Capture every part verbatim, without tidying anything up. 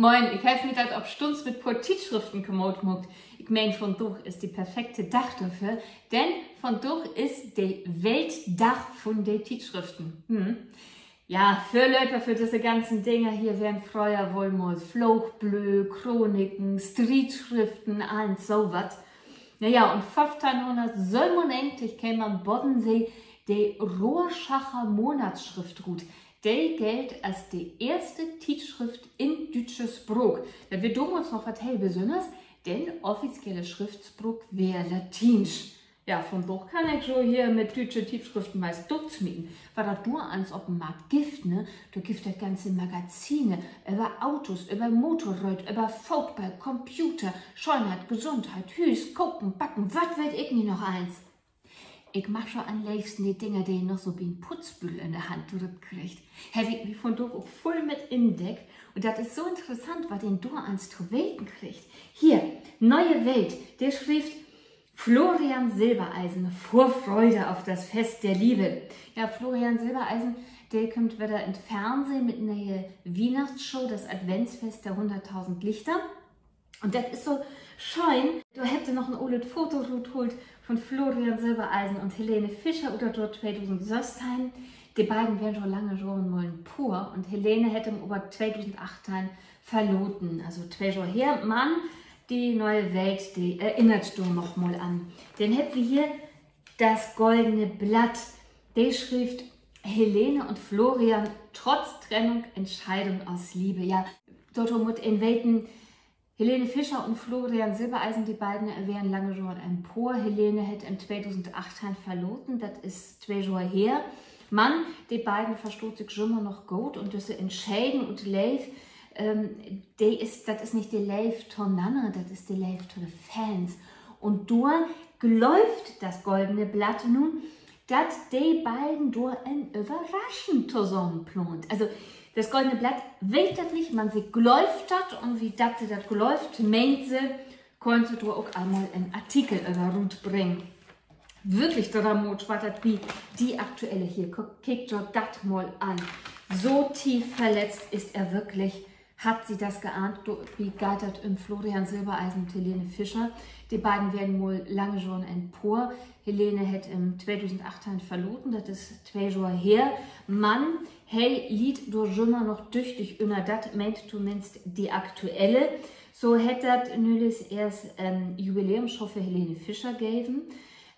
Moin, ik heff mi dat opstunns mit poor Tietschriften kommood maakt. Ik meen, vondaag is de perfekte Dag dorför, denn vondaag is de Weltdag vun de Tietschriften. Hm. Ja, Vörlöper för düsse ganzen Dinger hier weren fröher woll mal Floogblööd, Chroniken, Striedschriften, allens so wat. Na ja, un föffteihnhunnertsövenunnegentig keem an Bodensee de Rorschacher Monatsschrift rut. De gellt as de eerste Tietschrift in düütsche Spraak. Dat weer domals noch wat heel Besünners, denn offizielle Schriftspraak weer Latiensch. Ja, vondaag kann ik jo hier mit düütsche Tietschriften meist dootsmieten. Wat dat dor allens op den Markt gifft, ne? Dor gifft dat ganze Magazine över Autos, över Motorrööd, över Football, Computer, Schönheit, Gesundheit, Hüüs, Koken, Backen, wat weet ik nich noch allens. Ik mag jo an'n leevsten de Dinger, de een noch so bi'n Putzbüdel in de Hand drückt kriggt. Heff ik mi vondaag ok vull mit indeckt. Un dat is so interessant, wat een dor allens to weten kriggt. Hier, Neue Welt, de schrifft: Florian Silbereisen, Vorfreude auf das Fest der Liebe. Ja, Florian Silbereisen, de kümmt wedder in't Fernsehen mit 'n ne'e Wiehnachtsshow, das Adventsfest der hunderttausend Lichter. Un dat is so schöön, dor hebbt se noch en olet Foto ruthaalt vun Florian Silbereisen un Helene Fischer ut dat Johr tweedusendsössteihn. De beiden weren jo lange Johren mal en Poor un Helene hett em aver tweedusendachtteihn verlaten, also twee Johr her. Man de Neue Welt, de erinnert dor noch mal an. Denn hebbt wi hier Das Goldene Blatt. De schrifft: Helene und Florian, trotz Trennung, Entscheidung aus Liebe. Ja, dorto mutt een weten, Helene Fischer un Florian Silbereisen, de beiden weren lange Johren en Poor. Helene hett em tweedusendachtteihn verlaten, dat is twee Johr her. Man de beiden verstaht sik jümmer noch goot un düsse Entscheden ut Leev, de is, dat is nich de Leev tonanner, dat is de Leev to de Fans. Un dor glöövt Das Goldene Blatt nu, dat de beiden dor en Överraschen tosamen plaant. Also, Das Goldene Blatt weet dat nich, man se glöövt dat, un wiel dat se dat glöövt, meent se, köönt se dor ok al mal en Artikel över rutbringen. Wirklich dramaatsch weer dat bi de Aktuelle hier. Kiekt jo dat mal an. So tief verletzt ist er wirklich. Hat sie das geahnt? Dorbi geiht dat üm Florian Silbereisen un Helene Fischer. De beiden weren mal lange Johren en Poor. Helene hett em tweedusendachtteihn verlaten, dat is twee Johr her. Man he lidd dor jümmer noch düchtig ünner, dat meent tominnst de Aktuelle. So hett dat nülichs eerst en Jubiläumsshow för Helene Fischer geven.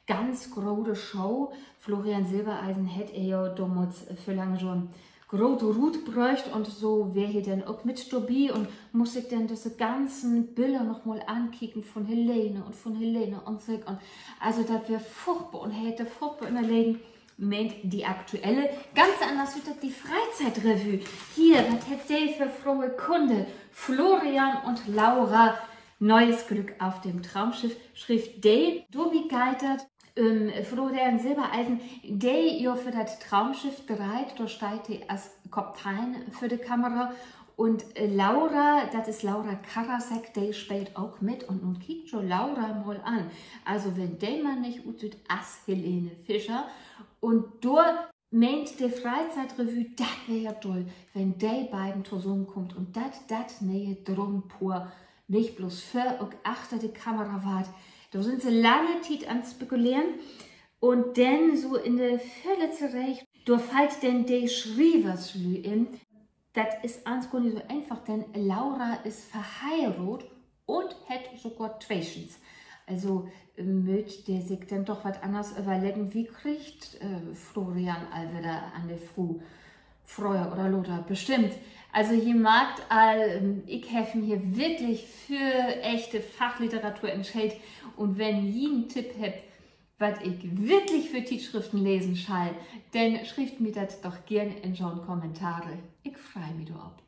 Ganz grote Show. Florian Silbereisen hett ehr ja domals vör lange Johren groot rutbröcht un so weer he denn ok mit dorbi un muss sik denn düsse ganzen Biller noch mal ankieken vun Helene un vun Helene un sik un, also dat weer furchtbor un he hett dor furchtbor ünner leden, meent de Aktuelle. Ganz anners süht dat de Freizeitrevue. Hier, wat hebbt de för frohe Kunde? Florian und Laura, Neues Glück auf dem Traumschiff, schrifft de. Dorbi geiht dat üm Florian Silbereisen, de jo för dat Traumschiff dreiht, dor steiht he as Kaptein vör de Kamera. Un Laura, dat is Laura Karasek, de speelt ok mit. Un nu kiekt jo Laura mal an. Also, wenn de man nich utsüht as Helene Fischer. Un dor meent de Freizeitrevue, dat weer ja doll, wenn de beiden tosamenkummt un dat, dat ne'e Droompoor nich blots vör, ok achter de Kamera warrt. Dor sünd se lange Tiet an't Spekuleren. Un denn so in de vörletzte Reeg, dor fallt denn de Schrieverslüüd in, dat is allens gor nich so eenfach, denn Laura is verheiraadt un hett sogor Tweeschens. Also mööt de sik denn doch wat anners överleggen. Wi kriegt Florian al wedder an de Fru. Fröher oder later, bestimmt. Also ji markt al, ik heff mi hier wirklich för echte Fachliteratur entscheedt. Un wenn ji en Tipp hebbt, wat ik wirklich för Tietschriften lesen schall, denn schrievt mi dat doch geern in jo'n Kommentare. Ik frei mi dorop.